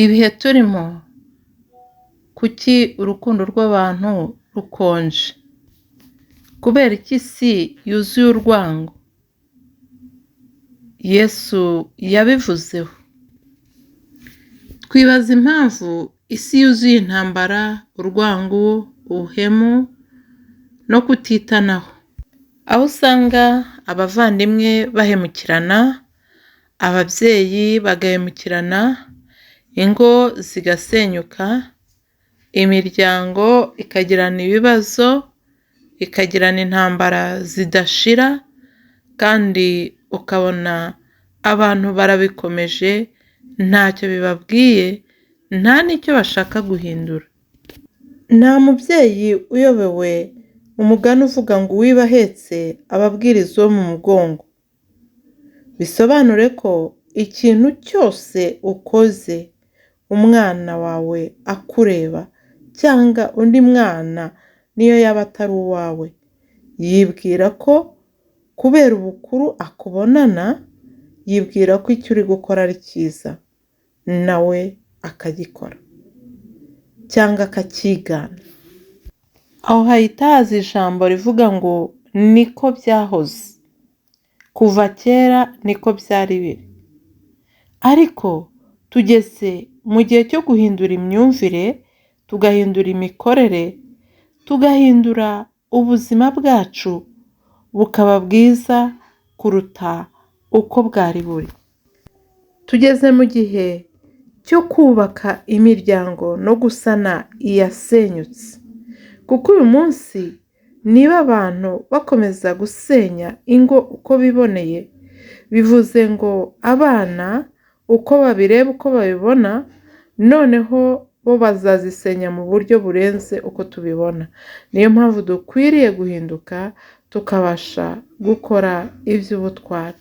Ibihe turimo, kuki urukundo rw'abantu rukonje? Kubera iki isi yuzuye urwango? Yesu yabivuzeho. Twibaza impamvu isi yuzuye intambara, urwango, ubuhemu no kutitanaho. Aho usanga abavandimwe bahemukirana, ababyeyi bagahemukirana, ingo zigasenyuka, imiryango ikagirana ibibazo, ikagirana intambara zidashira, kandi ukabona abantu barabikomeje ntacyo bibabwiye, nta n'icyo bashaka guhindura. Nta mubyeyi uyobewe umugani uvuga ngo uwiba ahetse aba abwiriza uwo mu mugongo. Bisobanure ko ikintu cyose ukoze umwana wawe akureba cyangwa undi mwana niyo yaba atari uwawe, yibwira ko kubera ubukuru akubonana, yibwira ko icyo uri gukora ari cyiza, nawe akagikora cyangwa akacyigana. Aho hahita haza ijambo rivuga ngo niko byahoze, kuva kera niko byari biri. Ariko tugeze mu gihe cyo guhindura imyumvire, tugahindura imikorere, tugahindura ubuzima bwacu bukaba bwiza kuruta uko bwari buri. Tugeze mu gihe cyo kubaka imiryango no gusana iyasenyutse, kuko uyu munsi niba abantu bakomeza gusenya ingo uko biboneye, bivuze ngo abana uko babireba uko babibona, noneho bo bazazisenya mu buryo burenze uko tubibona. Niyo mpamvu dukwiriye guhinduka tukabasha gukora iby'ubutwari.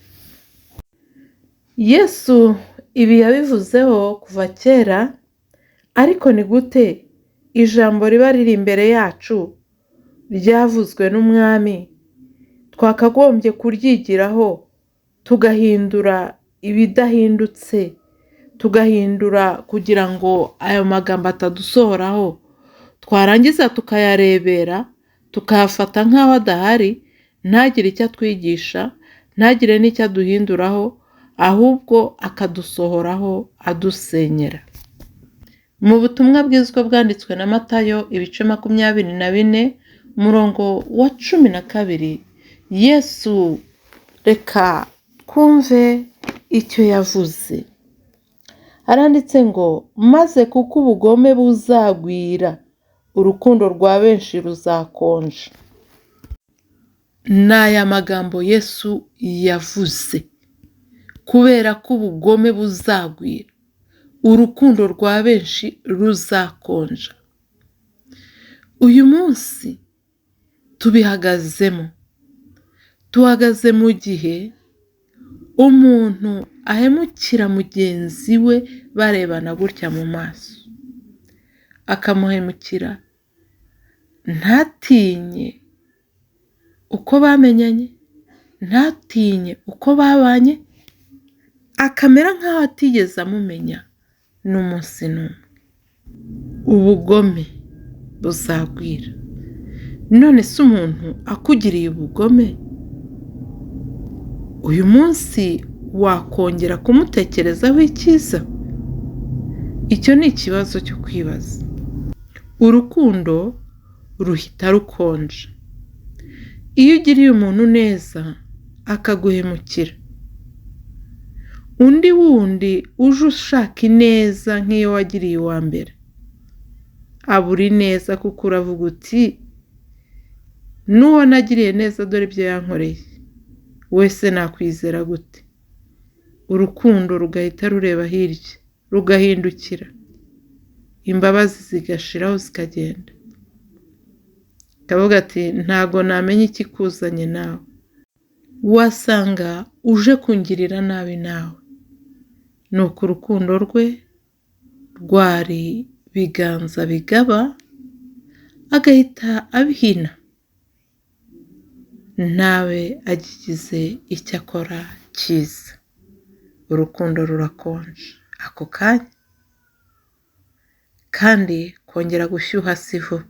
Yesu ibi yabivuzeho kuva kera, ariko ni gute ijambo riba riri imbere yacu ryavuzwe n'umwami, twakagombye kuryigiraho tugahindura ibidahindutse, tugahindura kugira ngo ayo magambo atadusohoraho, twarangiza tukayarebera, tukayafata nk'aho adahari, ntagire icyo atwigisha, ntagire n'icyo aduhinduraho, ahubwo akadusohoraho adusenyera. Mu butumwa bwiza bwanditswe na Matayo ibice 24, umurongo wa 12, Yesu reka twumve icyo yavuze. Haranditse ngo maze kuko ubugome buzagwira, urukundo rwa benshi ruzakonja. Ni aya magambo Yesu yavuze, kubera ko ubugome buzagwira, urukundo rwa benshi ruzakonja. Uyu munsi tubihagazemo, tuhagaze mu gihe umuntu ahemukira mugenzi we barebana gutya mu maso, akamuhemukira ntatinye uko bamenyanye, ntatinye uko babanye, akamera nk'aho atigeze amumenya n'umunsi n'umwe. Ubugome buzagwira. None se umuntu akugiriye ubugome, uyu munsi wakongera kumutekerezaho icyiza? Icyo ni ikibazo cyo kwibaza. Urukundo ruhita rukonja. Iyo ugiriye umuntu neza akaguhemukira, undi wundi uje ushaka ineza nk'iyo wagiriye uwa mbere, abura ineza kuko uravuga uti n'uwo nagiriye neza dore ibyo yankoreye, wese nakwizera gute? Urukundo rugahita rureba hirya, rugahindukira, imbabazi zigashiraho zikagenda. Akavuga ati ntago namenya ikikuzanye nawe, wasanga uje kungirira nabi nawe. Nuko urukundo rwe rwari biganza bigaba, agahita abihina, ntabe agigize icyo akora cyiza. Urukundo rurakonja ako kanya. Kandi kongera gushyuha si vuba.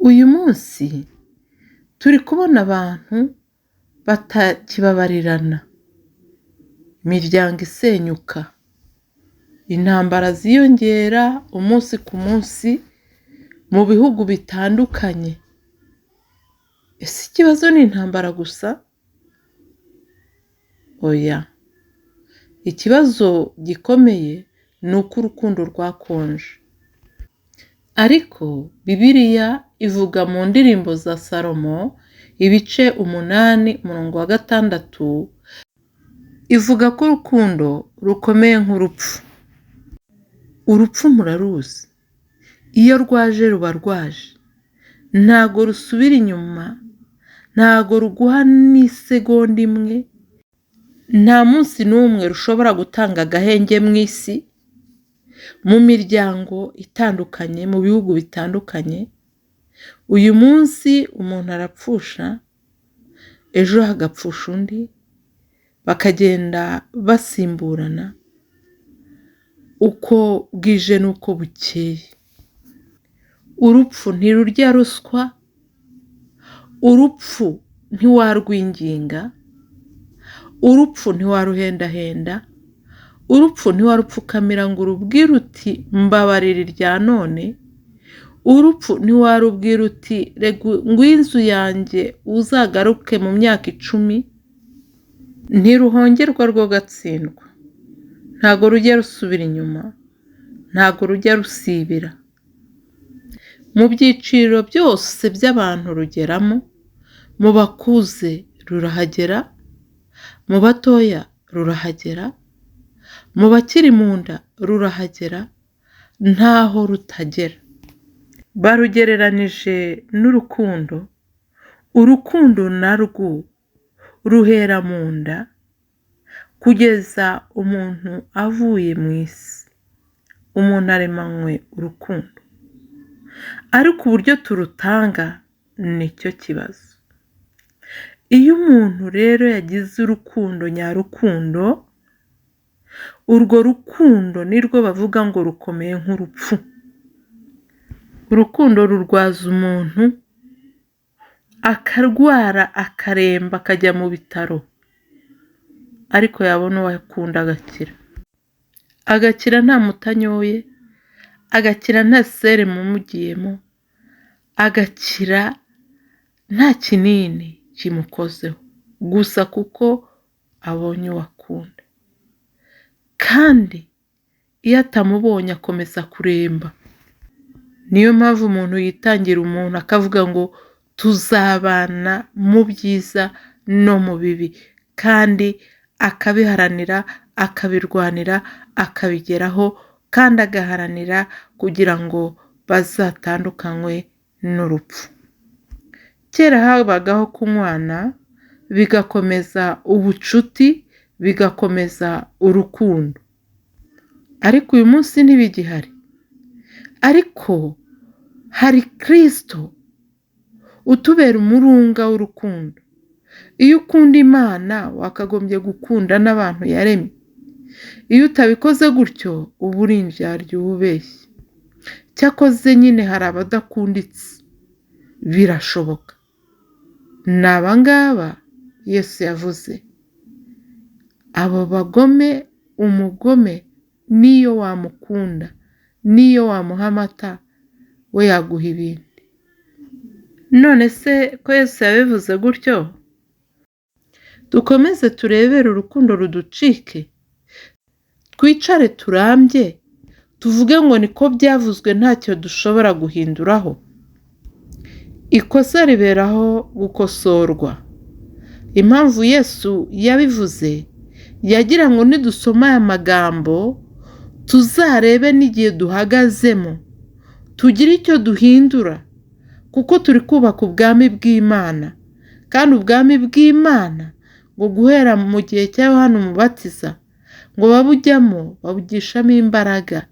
Uyu munsi turi kubona abantu batakibabarirana, imiryango isenyuka, intambara ziyongera umunsi ku munsi mu bihugu bitandukanye. Ese ikibazo ni intambara gusa? Oya. Ikibazo gikomeye ni uko urukundo rwakonje. Ariko Bibiliya ivuga mu ndirimbo za Salomo ibice 8 umurongo wa 6, ivuga ko urukundo rukomeye nk'urupfu. Urupfu muraruzi, iyo rwaje ruba rwaje, ntago rusubira inyuma, ntago ruguha n'isegonda imwe, nta munsi n'umwe rushobora gutanga agahenge mu isi, mu miryango itandukanye, mu bihugu bitandukanye. Uyu munsi umuntu arapfusha, ejo hagapfusha undi, bakagenda basimburana uko bwije n'uko bukeye. Urupfu ntirurya ruswa, urupfu ntiwarwinginga, urupfu ntiwaruhendahenda, urupfu ntiwarupfukamira ngo urubwire uti mbabarira irya none, urupfu ntiwarubwira uti ngw'inzu yanjye uzagaruke mu myaka 10, ntiruhongerwa rwo gatsindwa. Ntago rujya rusubira inyuma, ntago rujya rusibira. Mu byiciro byose by'abantu rugeramo, mu bakuze rurahagera, mu batoya rurahagera, mu bakiri mu nda rurahagera, ntaho rutagera. Barugereranije n'urukundo, urukundo narwo ruhera mu nda kugeza umuntu avuye mu isi. Umuntu aremanywe urukundo, ariko uburyo turutanga nicyo kibazo. Iyo umuntu rero yagize urukundo nyarukundo, urwo rukundo nirwo bavuga ngo rukomeye nk'urupfu. Urukundo rurwaza umuntu, akarwara akaremba akajya mu bitaro, ariko yabona uwo akunda agakira. Agakira nta muti anyoye, agakira nta serumu imugiyemo, agakira nta kinini kimukozeho, gusa kuko abonye uwo akunda. Kandi iyo atamubonye akomeza kuremba. Niyo mpamvu umuntu yitangira umuntu akavuga ngo tuzabana mu byiza no mu bibi, kandi akabiharanira, akabirwanira, akabigeraho, kandi agaharanira kugira ngo bazatandukanywe n'urupfu. Kera habagaho kunywana, bigakomeza ubucuti, bigakomeza urukundo. Ariko uyu munsi ntibigihari. Ariko hari Kristo utubera umurunga w'urukundo. Iyo ukunda Imana wakagombye gukunda n'abantu yaremye. Iyo utabikoze gutyo uba uri indyarya, uba ubeshya. Cyakoze nyine hari abadakunditse, birashoboka. Ni abangaba Yesu yavuze, abo bagome, umugome niyo wamukunda, niyo wamuha amata, we yaguha ibindi. None se ko Yesu yabivuze gutyo, dukomeze turebere urukundo ruducike, twicare turambye, tuvuge ngo niko byavuzwe ntacyo dushobora guhinduraho? Ikosa riberaho gukosorwa. Impamvu Yesu yabivuze, yagira ngo nidusoma aya magambo tuzarebe n'igihe duhagazemo, tugire icyo duhindura, kuko turi kubaka ubwami bw'Imana. Kandi ubwami bw'Imana ngo guhera mu gihe cya Yohana Umubatiza ngo babujyamo babugishamo imbaraga.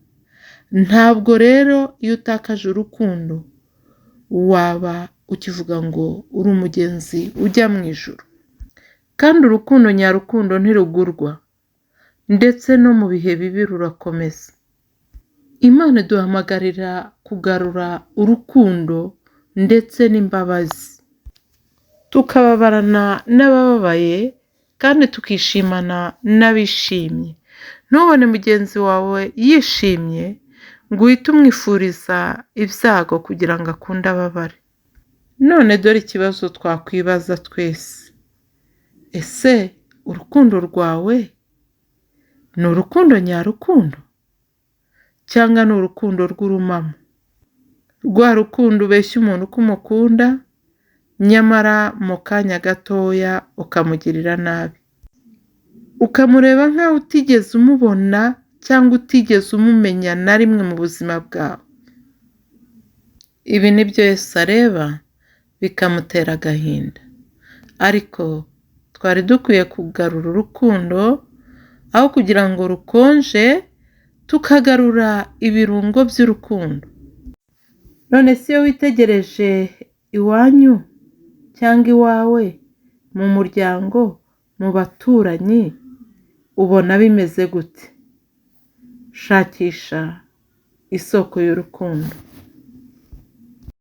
Ntabwo rero iyo utakaje urukundo waba ukivuga ngo uri umugenzi ujya mu ijuru. Kandi urukundo nyarukundo ntirugurwa, ndetse no mu bihe bibi rurakomeza. Imana iduhamagarira kugarura urukundo ndetse n'imbabazi, tukababarana n'abababaye kandi tukishimana n'abishimye. Ntubone mugenzi wawe yishimye ngo uhite umwifuriza ibyago kugira ngo akunde ababare. None dore ikibazo twakwibaza twese: ese urukundo rwawe ni urukundo nyarukundo cyangwa ni urukundo rw'urumamo? Rwa rukundo ubeshya umuntu ko umukunda, nyamara mu kanya gatoya ukamugirira nabi, ukamureba nk'aho utigeze umubona cyangwa utigeze umumenya na rimwe mu buzima bwawe. Ibi ni byo Yesu areba bikamutera agahinda. Ariko twari dukwiye kugarura urukundo, aho kugira ngo rukonje, tukagarura ibirungo by'urukundo. None se iyo witegereje iwanyu cyangwa iwawe, mu muryango, mu baturanyi, ubona bimeze gute? Shakisha isoko y'urukundo.